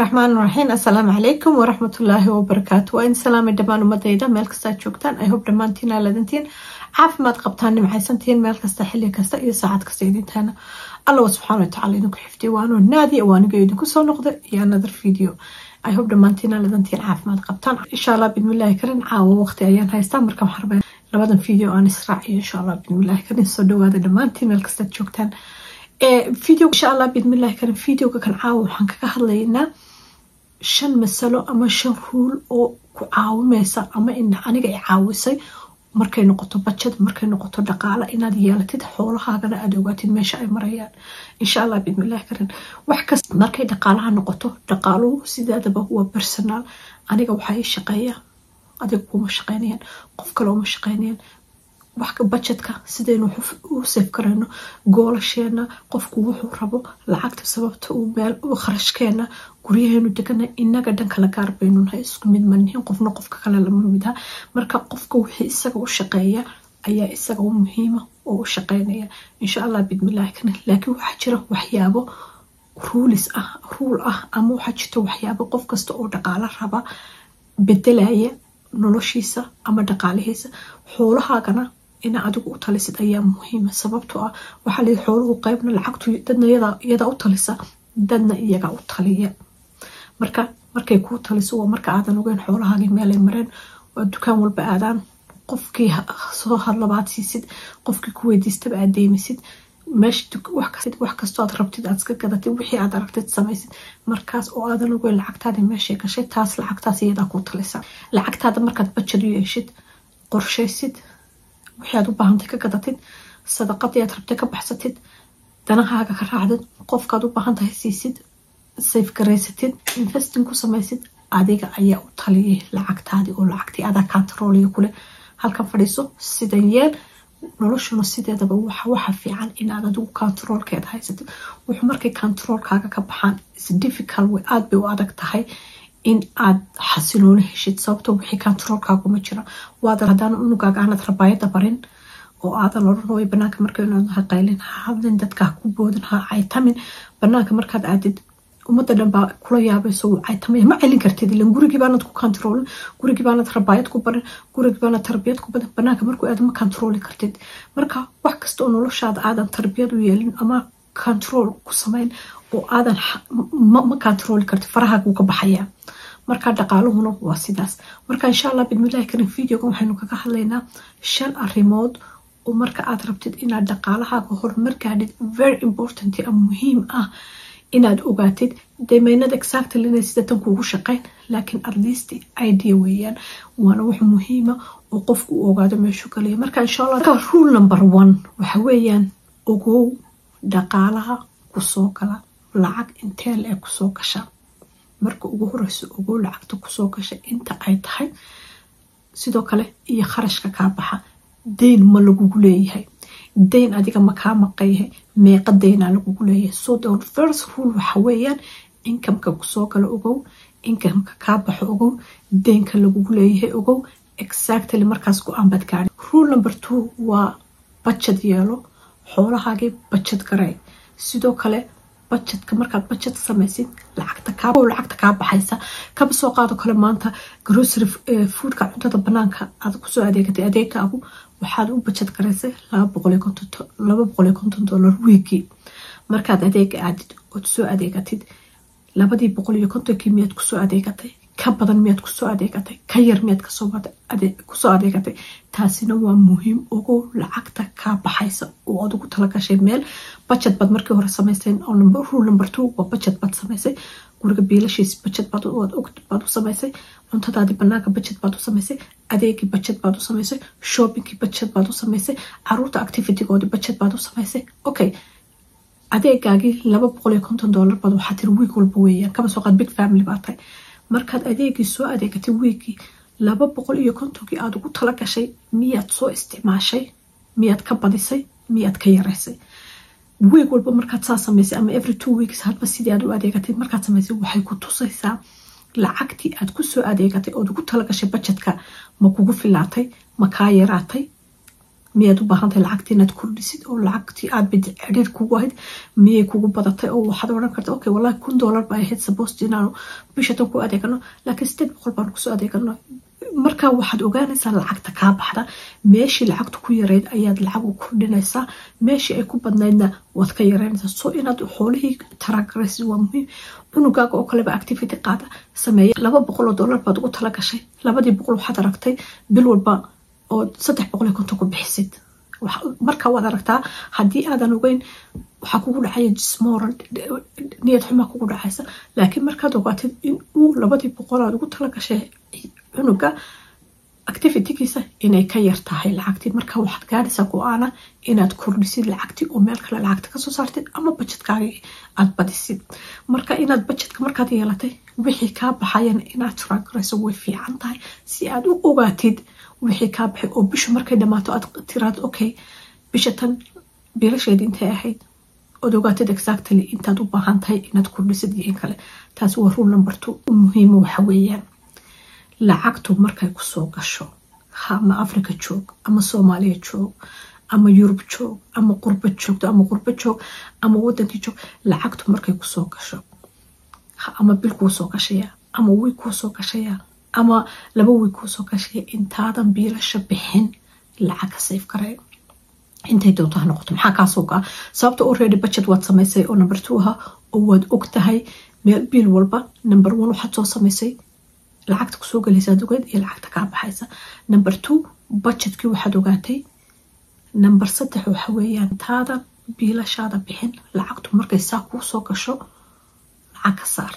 Raxmaan raxiim. Assalaamu calaykum waraxmatullaahi wabarakaatu. Waa in salaamay dhammaan ummadayda meel kasta aad joogtaan. I hope dhammaantiin aaladintiin caafimaad qabtaan, nimcaysantiin, meel kasta, xilli kasta iyo saacad kasta idintaana Allah subxaana watacaala idinku xifdiyo. Waanoo Naadi, waaniga idinku soo noqda iyo another video. I hope dhammaantiin aaladintiin caafimaad qabtaan, insha Allah bidmillaahi karin. Caawa waqti ayaan haystaa, marka waxaan rabaa labadan video aan israaciyo, insha Allah bidmillaahi karin. Soo dhawaada dhammaantiin meel kastaad joogtaan video, insha Allah bidmillahi karin. Videoga kan caawa waxaan kaga hadlaynaa shan masalo ama shan rule oo ku caawimeysa ama aniga i caawisay markay noqoto budget, markay noqoto dhaqaale inaad yeelatid, xoolahaagana aada ogaatid meesha ay marayaan, insha Allah bidmillahi karin. Wax kasta markay dhaqaalaha noqoto, dhaqaaluhu sideedaba waa personal. Aniga waxaa ii shaqeeya, adiga kuma shaqeynayaan, qof kale uma shaqeynayaan. Wax budgetka sidaynu u save karayno, goolasheena, qofku wuxuu rabo, lacagta sababta uu meel kharashkeena, guryaheenu degana, inaga dhan kala gaar baynu nahay, isku mid manihin, qofna qofka kale lama midha. Marka qofka wixii isaga u shaqeeya ayaa isaga u muhiima oo u shaqeynaya, insha Allah bidmillahi kan. Laakiin waxaa jira waxyaabo rules ah, rule ah, ama waxaa jirta waxyaabo qof kasta oo dhaqaalo raba bedelaya noloshiisa ama dhaqaalihiisa. Xoolahaagana ina adigu u talisid ayaa muhiima, sababtoo ah waxaa layihi xooluhu qeybna lacagtu dadna iyadaa u talisa, dadna iyagaa u taliya. Marka markay kuu taliso waa marka aadan ogeyn xoolahaagii meelay mareen, waa dukaan walba aadaan, qofkii soo hadlabaad siisid, qofkii ku weydiistaba aad deymisid, meesha wax kastoo aad rabtid aad iska gadatid, wixii aad aragtid samaysid, markaas oo aadan ogeyn lacagtaadii meeshay gashay. Taas lacagtaas iyadaa kuu talisa. Lacagtaada markaad budget u yeeshid, qorshaysid, wixii aad u baahantay ka gadatid, sadaqadii aad rabtay ka baxsatid, danahaaga ka raacdid, qofkaad u baahan tahay siisid, save garaysatid, investing ku samaysid, adiga ayaa u taliyay lacagtaadii oo lacagtii adaa controliga kule. Halkan fadhiiso, sidan yeel. Noloshuna sideedaba waxa fiican inaad adigu controlkeeda haysatid. Wuxuu markay controlkaaga ka baxaan is difficult way, aada bay u adag tahay in aad xasilooni heshid, sababto wixii controlkaaguma jira. Waad haddaan unugaaga aanad rabaayada barin oo aadan odhan way banaanka marka ha qaylin, ha hadlin, dadka ha ku boodin, ha caytamin. Banaanka markaad aadid ummadda dhan baa kula yaabayso, wuu caytamaya, ma celin kartid, ilan gurigii baanad ku controlin, gurigii baanad rabaayad ku barin, gurigii baanad tarbiyad ku barin. Banaanka markuu aado ma controli kartid. Marka wax kasta oo noloshaada aadan tarbiyad u yeelin ama control ku samayn oo aadan ma controli kartid, farahaaga wuu ka baxayaa. Marka dhaqaaluhuna waa sidaas. Marka insha Allah bidmillahi karim, videogan waxaynu kaga hadlaynaa shan arrimood oo marka aad rabtid inaad dhaqaalahaaga horumar gaadhid very important ama muhiim ah inaad ogaatid. They may not exactly inay sida tan kuugu shaqeyn, laakiin at least idea weeyaan, waana wax muhiima oo qofku uu ogaado meeshuu galaya. Marka insha Allah, rule number one waxa weeyaan: ogow dhaqaalaha kusoo gala, lacag intee la-eg kusoo gasha. Marka ugu horeyso ogow lacagta kusoo gasha inta ay tahay, sidoo kale iyo kharashka kaa baxa. Deyn ma lagugu leeyahay? Deyn adiga ma kaa maqanyahay? Meeqa deynaa lagugu leeyahay? So the first rule waxa weeyaan: incomeka kusoo gala ogow, incomeka kaa baxo ogow, deynka lagugu leeyahay ogow exactly. Markaas go-aan baad gaadhi. Rule number two waa budget yeelo, xoolahaagii budget garee. Sidoo kale budgetka markaad budget samaysid, lacagta kaa baxaysa, kaba soo qaado kale maanta grocery foodka, cuntada banaanka aad kusoo adeegatay, adeegaagu waxaad u budget garaysay $250 wiigii. Markaad adeega aadid ood soo adeegatid, 250-kii miyaad kusoo adeegatay? Ka badan miyaad kusoo adeegatay? Ka yar miyaad kusoo adeegatay? Taasina waa muhiim. Ogow lacagta kaa baxaysa oo aad ugu talagashay meel. Budget baad markii hore samaysay. Rule number two waa budget baad samaysay. Guriga biilashiis budget baad u samaysay, cuntadaadii banaanka budget baad u samaysay, adeegii budget baad u samaysay, shoppingkii budget baad u samaysay, caruurta activitygoodii budget baad u samaysay. Okay, adeegaagii $250 baad waxaa tiri week walba weeyaan, kaba soo qaad big family baa tahay. Markaad adeegii soo adeegatay weekii, 250-kii aada ugu tala gashay miyaad soo isticmaashay? Miyaad ka badisay? Miyaad ka yaraysay? Week walba markaad saa samaysay ama every 2 weeks, hadba sidii aad u adeegatay markaad samaysay, waxay ku tusaysaa lacagtii aad kusoo adeegatay ood ugu talagashay budgetka ma kugu filaatay, ma kaa yaraatay? Miyaad u baahantahay lacagtii inaad kordhisid, oo lacagtii aad bid xidhiir kugu ahayd miyay kugu badatay, oo waxaad odhan karta, "Okay, wallahi $1000 bay ahayd supposed inaanu bisha tan ku adeegano, laakiin 800 baan kusoo adeegano"? Marka waxaad ogaanaysaa lacagta kaa baxda. Meeshii lacagtu ku yareyd ayaad lacag u kordhinaysaa, meeshii ay ku badnaydna waad ka yareynaysaa. So inaad xoolihii track garaysid waa muhiim. Cunugaaga oo kaleba activity qaada sameeya. $200 baad ugu tala gashay. 200 waxaad aragtay bil walba oo 350 ku bixisid. Marka waad aragtaa, haddii aadan ogeyn, waxaa kugu dhacaya dismoral, niyad xumaa kugu dhacaysa. Laakiin markaad ogaatid in uu 200 aad ugu tala gashay cunuga activitygiisa inay ka yar tahay lacagtii, marka waxaad gaadhaysaa go-aana inaad kordhisid lacagtii oo meel kale lacagta kasoo saartid ama budgetkaagii aad badisid. Marka inaad budgetka markaad yeelatay, wixii kaa baxayan inaad track garayso way fiican tahay, si aad u ogaatid wixii kaa baxay, oo bishu markay dhamaato aad tiraado, "Okay, bisha tan biilasheedi intay ahayd?" Ood ogaatid exactly intaad u baahan tahay inaad kordhisid iyo in kale. Taasi waa rule number two. Muhiima waxa weeyaan, lacagtu markay kusoo gasho, ama Africa joog, ama Soomaaliya joog, ama Yurub joog, ama qurba joogto, ama qurba joog, ama wadankii joog, lacagtu markay kusoo gasho, ama bil kuu soo gashaya, ama week kuu soo gashaya, ama 2 week kuu soo gashaya, intaadan biilasha bixin lacag ka save garee, intay doonto ha noqoto. Maxaa kaasoo gaa? Sababta already budget waad samaysay oo number two ahaa, oo waad og tahay meel biil walba. Number one, waxaad soo samaysay lacagta kusoo galaysaad ogeed iyo lacagta kaa baxaysa. Number two, budgetkii waxaad ogaatay. Number saddex waxa weeyaan, taadan biilashaada bixin, lacagtu markay saa kuu soo gasho lacag ka saar.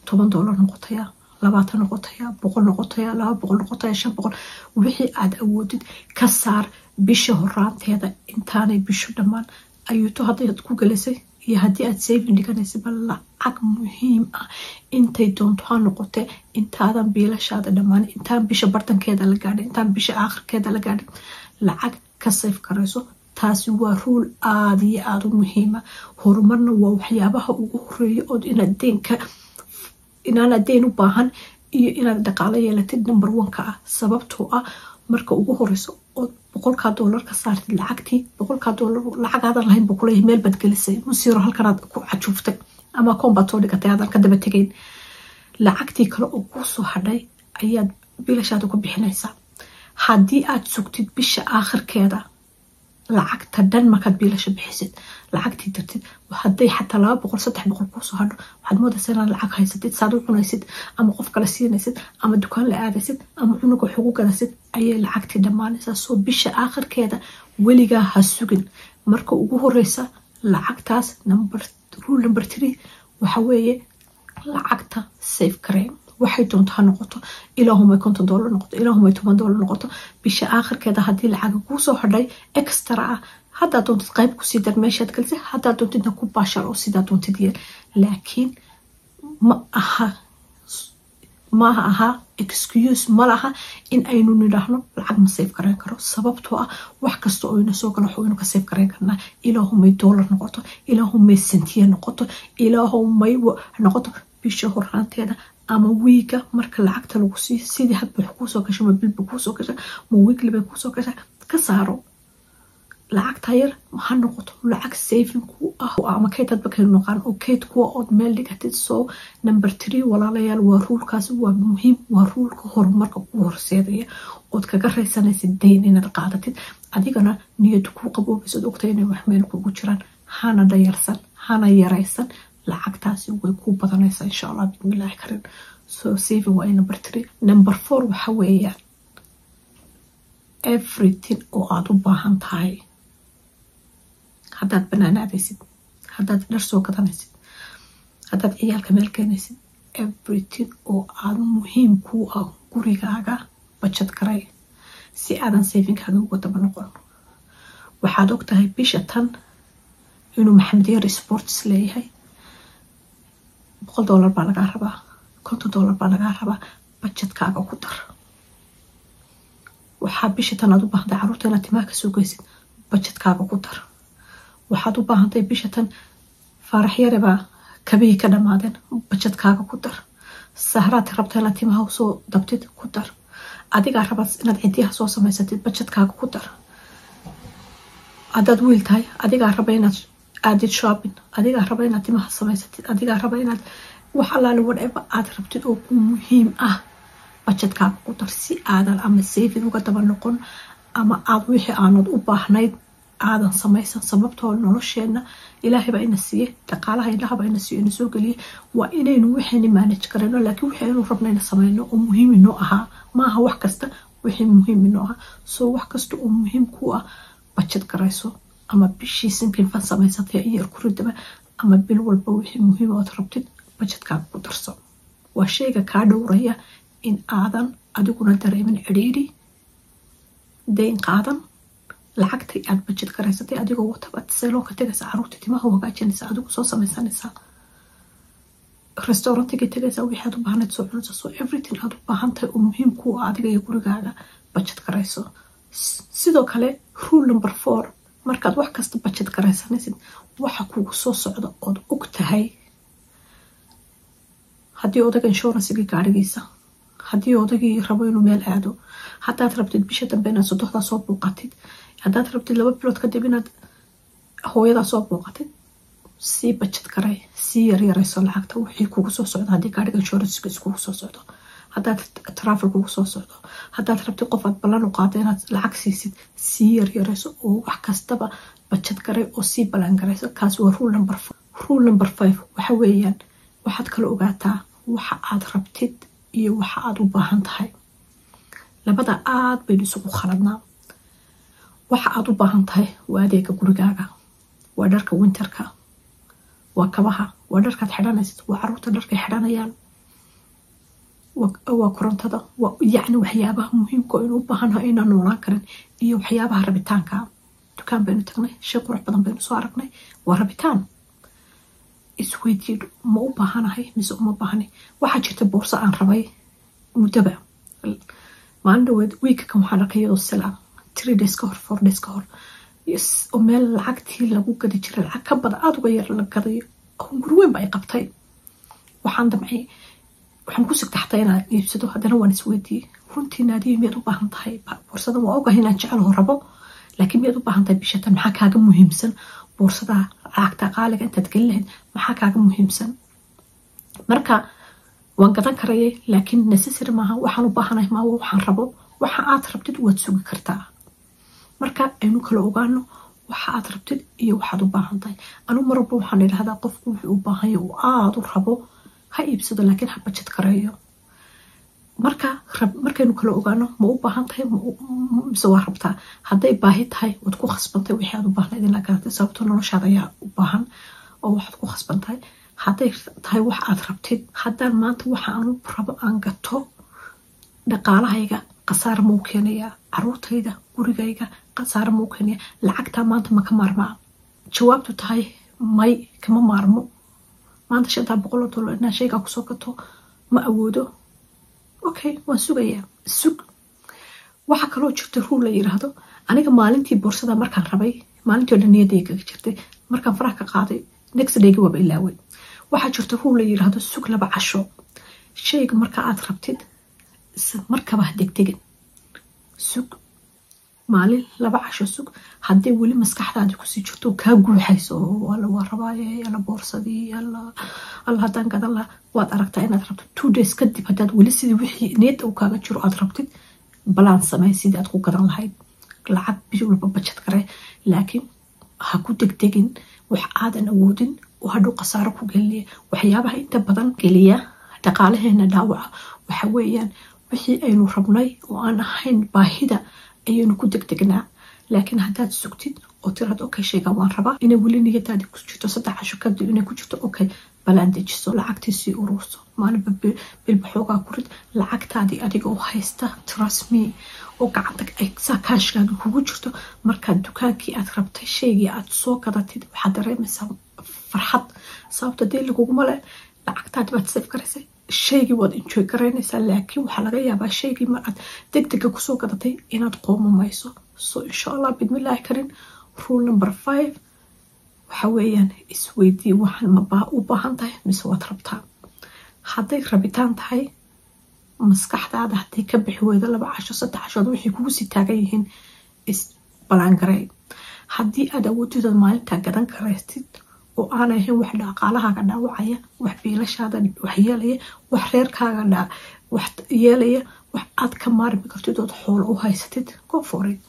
$10 noqotaya, 20 noqotaya, 100 noqotaya, 200 noqotaya, 500, wixii aad awoodid ka saar bisha horaanteeda, intaanay bishu dhammaan. Ayuuto haddaad ku galisay iyo haddii aad saving dhiganaysa, lacag muhiim ah, intay doonto ha noqote, intaadan biilashaada dhammaan, intaan bisha bartankeeda la gaadhin, intaan bisha aakhirkeeda la gaadhin, lacag ka save karayso. Taasi waa rule aada iyo aada u muhiima. Horumarna waa waxyaabaha ugu horeeya ood inaad deenka, inaanaad deen u baahan iyo inaad dhaqaalo yeelatid number one ka ah. Sababtoo ah marka ugu horeyso ood $100-kaa ka saartid lacagtii, $100-kaa lacagaadan lahayn buu kuleeyahay, meel baad gelisay musiiro, halkanaad ku cajuuftay ama akoon baad soo dhigatay aadan ka daba tegayn. Lacagtii kale oo kuu soo hadhay ayaad biilashaada ku bixinaysaa. Haddii aad sugtid bisha aakhirkeeda, lacagta dhan markaad biilasha bixisid, lacagtii dirtid, hadday xataa 200, 300 kuusoo hadho, waxaad moodaysa inaad lacag haysatid. Saad u cunaysid, ama qof kale siinaysid, ama dukaan la aadaysid, ama cunuga wax ugu gadasid, ayay lacagtii dhammaanaysaa. Soo bisha aakhirkeeda weligaa ha sugin. Marka ugu horeysa lacagtaas, number rule number three waxa weeye, lacagta save gareen, waxay doonto ha noqoto. Ilaahumay $50 noqoto, ilaahumay $10 noqoto. Bisha aakhirkeeda haddii lacaga kuusoo hadhay extra ah, haddaad doontid qayb kusii dar meeshaad gelisay, haddaad doontidna ku baashar oo sidaa doontid yeel. Laakiin ma aha excuse, ma laha in aynu nidhaahno lacag ma save gareyn karo. Sababtoo ah wax kasta oo ina soo galo waxaynu ka save gareyn karnaa, ilaahumay dollar noqoto, ilaahumay sentiya noqoto, ilaahumay noqoto. Bisha horaanteeda ama wiiga marka lacagta lagu siiyo, sidii hadba wax kuusoo gasha, ma bilba kuusoo gasha, ma weekly bay kuusoo gasha, ka saaro lacagta yar. Ha noqoto lacag saving ku ah ama kayd, hadba kaynu naqaan oo kayd kuwa ood meel dhigatid. So number three, walaalayaal, waa rulekaasi, waa muhiim, waa ruleka horumarka ku horseedaya ood kaga raysanaysid dayn inaad qaadatid, adigana niyadu kuu qaboobaysa, ood ogtay inay wax meel kugu jiraan. Hana dhayalsan, hana yaraysan lacagtaasi, way ku badanaysaa insha Allah bismillahi karim. So saving waa number three. Number four waxa weeyaan, everything oo aada u baahan tahay, haddaad banaanaadaysid, haddaad dhar soo gadanaysid, haddaad ciyaalka meel keenaysid, everything oo aada muhiim kuu ah gurigaaga budget garay, si aadan savingkaaga uga daba noqon. Waxaad og tahay bisha tan inuu Maxamed Yar sports leeyahay, $100 baa lagaa rabaa, $50 baa lagaa rabaa, budgetkaaga ku dar. Waxaa bisha tan aad u baahantahay carruurta inaad timaha kasoo geysid, budgetkaaga ku dar. Waxaad u baahantahay bisha tan Faarax Yare baa kabihii ka dhamaadeen, budgetkaaga ku dar. Sahraad rabta inaad timaha usoo dabtid, ku dar. Adigaa rabaad inaad cidiyaha soo samaysatid, budgetkaaga ku dar. Haddaad wiil tahay, adigaa raba inaad aadid shopping, adigaa raba inaad timaha samaysatid, adigaa raba inaad wax allaale whatever aad rabtid oo ku muhiim ah, budgetkaaga ku dar, si aadan ama saving uga daba noqon ama aad wixii aanad u baahnayd aadan samaysan. Sababtoo nolosheena Ilaahay baa ina siiyey dhaqaalaha, Ilaah baa ina siiyo, ina soo geliyey. Waa inaynu waxayni manage karayno, laakiin wixii aynu rabno ina samayno oo muhiim inoo ahaa maaha wax kasta. Wixii muhiim inoo ahaa, so wax kasta oo muhiim ku ah budget garayso, ama bishii sinking fund samaysatay iyo ku ridaba, ama bil walba wixii muhiim ood rabtid budgetkaaga ku darso. Waa shayga kaa dhowraya in aadan adiguna dareemin cidhiidhi, dayn qaadan. Lacagtay aad budget garaysatay adigoo watabaad salonka tegaysa, caruurta timaha hagaajinaysa, adigu soo samaysanaysaa, restaurantiga tegaysaa, wixii aad u baahnayd soo cunaysa. So everything aad u baahan tahay oo muhiim ku ah adiga iyo gurigaaga budget garayso. Sidoo kale, rule number 4: markaad wax kasta budget garaysanaysid, waxa kugu soo socda ood og tahay, haddii odaga insurancegii gaarigiisa, haddii odagii rabo inuu meel aado, haddaad rabtid bisha dambe inaad sodohdaa soo buuqatid, haddaad rabtid 2 bilood kadib inaad hooyadaa soo buuqatid, sii budget garay, sii yaryarayso lacagta wixii kugu soo socdo. Haddii gaariga insurancega iskugu soo socdo, haddaad travel kugu soo socdo, haddaad rabtid qof aad ballan u qaado inaad lacag siisid, sii yaryarayso oo wax kastaba budget garay oo sii ballan garayso. Kaas waa rule number 4. Rule number 5 waxa weeyaan, waxaad kala ogaataa waxa aad rabtid iyo waxa aad u baahan tahay. Labada aad baynu isugu khaladnaa. Waxa aad u baahan tahay waa adeega gurigaaga, waa dharka winterka, waa kabaha, waa dharkaad xidhanaysid, waa caruurta dharkay xidhanayaan, waa korontada, waa yacni waxyaabaha muhiimka aynu u baahannahay inaan noolaan karin, iyo waxyaabaha rabitaanka. Dukaan baynu tagnay, shay qurux badan baynu soo aragnay, waa rabitaan. Isweydiid: ma u baahanahay mise uma baahani? Waxaa jirta boorso aan rabay muddaba. Maalin dhaweed, weekkan, waxaan arkay iyadoo sale ah, 3 days ka hor, 4 days ka hor, oo meel lacagtii lagu gadi jiray lacag ka badan, aada uga yar la gadayo. Hunguri weyn ba ay qabtay. Waxaan damcay, waxaan ku sigtay xataa inaan iibsado. Haddana waan isweydiiyey: runtii, Naadiyo, miyaad u baahan tahay boorsadan? Waa ogahay inaan jecelaho rabo, laakiin miyaad u baahan tahay bishatan? Maxaa kaaga muhiimsan boorsada lacagta qaaliga intaad gelin lahayd? Maxaa kaaga muhiimsan? Marka waan gadan karayay, laakiin necessary maaha. Waxaan u baahanahay maa, waxaan rabo. Waxa aad rabtid waad sugi kartaa. Marka aynu kala ogaano waxa aad rabtid iyo waxaad u baahan tahay. Anigu mar walba waxaan idhahdaa, qofku wuxuu u baahan yahay uu aada u rabo ha iibsado, laakiin ha budget gareeyo. Marka markaynu kala ogaano ma u baahan tahay mise waa rabtaa, hadday baahi tahay, waad ku khasbantahay wixii aad u baahnayd in la gadatay, sababtoo noloshaada ayaa u baahan oo waxaad ku khasban tahay. Hadday tahay wax aad rabtid, haddaan maanta waxa aan rabo aan gato, dhaqaalahayga khasaara mau keenayaa? Caruurtayda, gurigayga khasaara mau keenaya? Lacagtaa maanta ma ka maarmaa? Jawaabtu tahay may, kama maarmo maanta $500 inaan shaygaa kusoo gato, ma awoodo. Okay, waan sugayaa. Sug. Waxaa kaloo jirta rule la yiraahdo, aniga maalintii boorsada markaan rabay, maalintii o dhan niyadayga kaga jirtay. Markaan faraha ka qaaday, next daygi waaba ilaaway. Waxaa jirta rule la yiraahdo sug 2 casho. Shayga marka aad rabtid, markaba ha degdegin. Sug maalin, 2 casho sug. Haddii weli maskaxdaadi kusii jirto oo kaa guuxayso, alla waa rabaaye, alla boorsadii, alla alla haddaan gadan laha, waad aragtaa inaad rabto. 2 days kadib haddaad weli sidii wixii niyadda uu kaaga jiro aad rabtid, balaan samey sidii aad ku gadan lahayd. Lacag bil walba budget gare, laakiin ha ku degdegin wax aadan awoodin oo hadhow khasaaro ku gelinaya. Waxyaabaha inta badan geliya dhaqaalaheena dhaawaca waxa weeyaan wixii aynu rabnay oo aan ahayn baahida ayaynu ku degdegnaa. Laakiin haddaad sugtid oo tiraad, "Okay, shaygan waan rabaa," inay weli niyadaadii ku jirto, 3 casho kadib inay ku jirto, okay, balaan dejiso, lacagtii sii ururso, maalinba bilba xoogaa ku rid lacagtaadii adiga oo haysta. Trust me, oo gacanta ay saa cashkaaga kugu jirto, markaad dukaankii aad rabtay shaygii aad soo gadatid, waxaad dareemaysaa farxad, sababta dee laguguma le. Lacagtaadi baad save garaysay, shaygii waad enjoy garaynaysaa. Laakiin waxaa laga yaabaa shaygii mar aad degdega kusoo gadatay inaad qoomamayso. So insha Allah, bidmillaahi karin, rule number 5 waxa weeyaan, isweydii: waxaan ma u baahan tahay mise waad rabtaa? Hadday rabitaan tahay, maskaxdaada hadday ka bixi weydo 2 casho, 3 cashood, waxay kugu sii taagan yihiin, is ballaangarey. Haddii aad awoodid ood maalintaa gadan karaystid oo aanay ahayn wax dhaqaalahaaga dhaawacaya, wax biilashaada wax yeelaya, wax reerkaaga wax yeelaya, wax aad ka maarmi kartid ood xoolo u haysatid, go for it.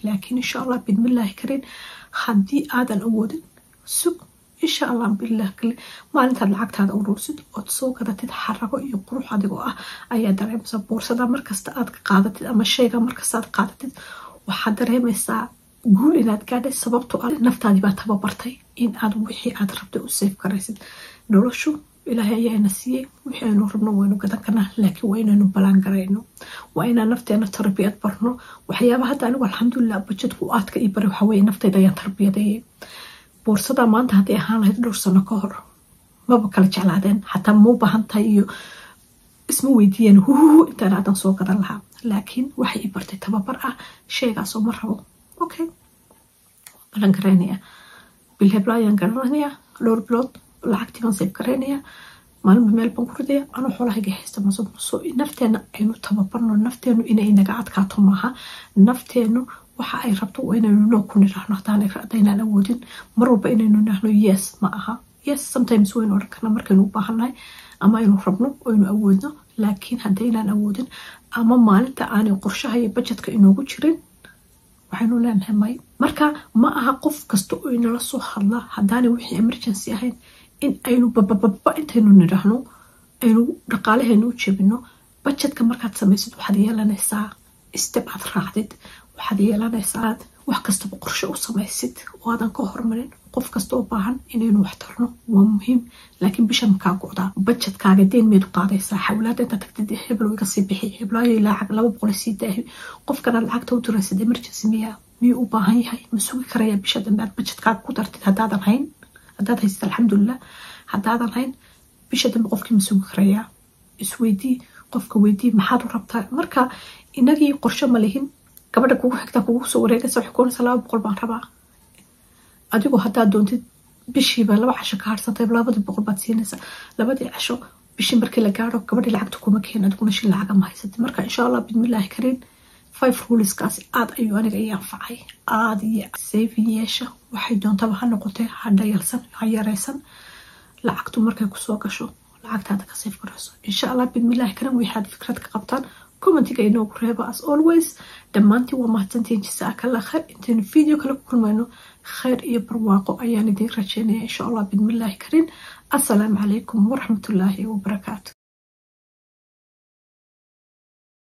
Laakiin insha Allah bidmillaahi karin, haddii aadan awoodin, sug. Insha Allah bilah maalintaad lacagtaada urursid ood soo gadatid, xarago iyo qurux adigoo ah ayaa dareemaysaa. Boorsada markasta aad qaadatid ama shayga markasta aad qaadatid, waxaad dareemaysaa guul inaad gaadhay, sababtoo ah naftaadii baa tababartay in aad wixii aad rabtay u save garaysid. Noloshu Ilaahay ayaa ina siiyey, wixii aynu rabno waynu gadan karnaa, laakiin waa inaynu plan garayno, waa inaan nafteena tarbiyad barno. Waxyaaba hadda anigu alxamdulilah budgetku aadka ii baray waxaa weye naftayda ayaan tarbiyadeeyay. Boorsada maanta hadday ahaan lahayd dhowr sano ka hor, maba kala jeclaadeen, xataa ma u baahan tahay iyo isma weydiiyeen, huhuhu intaan aadan soo gadan lahaa. Laakiin waxay ii bartay tababar ah shaygaasoo ma rabo, okay, plan garaynaya, bilhebla ayaan garanaya, dhowr bilood lacagtii baan save garaynaya, maalinba meel baan ku ridaya, anuu xoolahayga haysta maso. Nafteena aynu tababarno. Nafteenu inay naga adkaato maaha. Nafteenu waxa ay rabto waa inaynu no ku niraahno haddaynaan awoodin. Mar walba inaynu niraahno yes ma aha. Yes sometimes waynu odhan karnaa markaynu u baahannahay ama aynu rabno aynu awoodno, laakiin haddaynaan awoodin ama maalinta aanay qorshaha iyo budgetka inoogu jirin, waxaynu leenahay may. Marka ma aha qof kasta oo inala soo hadla, haddaanay wixii emergency ahayn, in aynu babababa intaynu nidhaahno aynu dhaqaalaheenu u jebino. Budgetka markaad samaysid, waxaad yeelanaysaa step aad raacdid, waxaad yeelanaysaa wax kastaba qorshe u samaysid oo aadan ka hormarin. Qof kasta oo baahan inaynu wax tarno waa muhiim, laakiin bisha makaa go'daa? Budgetkaaga deen meed u qaadaysaa? Xawlaada intaad tagtid heblo iga sii bixi, heblaayo lacag 200 sii daahi. Qofkanaad lacagta u diraysid emergency miyaa? Miyuu u baahan yahay? Ma sugi karaya bisha dambe aad budgetkaaga ku dartid? Haddaadan hayn, haddaad haysid alxamdulilah, haddaadan hayn, bisha dambe qofkii ma sugi karayaa? Isweydii, qofka weydii, maxaad u rabtaa? Marka inagii qorshe ma lihin. Gabadha kugu xigtaa kugu soo wareegaysa, waxay kuonaysaa 200 baan rabaa. Adigu haddaad doontid bishiiba 2 casho ka harsantay, 200 baad siinaysaa. 2dii casho bishii markii la gaaro, gabadhii lacagta kuma keen, adiguna shil lacaga ma haysatid. Marka insha Allah bismillaahi kariin, five ruleskaasi aad ayuu aniga ii anfacay aada iyo. Saving yeesha, waxay doontaba ha noqotee, ha dhayalsan, ha yareysan. Lacagtu markay kusoo gasho, lacagtaada ka save garayso. Insha Allah bismillaahi kariin, waxaad fikrad ka qabtaan commentiga inoogu reeba. As always, dhammaantiin waa mahadsantihiin, jasaakalla khayr. Intaynu video kale ku kulmayno, khayr iyo barwaaqo ayaan idiin rajeynaya insha Allah bismillaahi kariin. Assalaamu calaykum waraxmatullaahi wabarakaatu.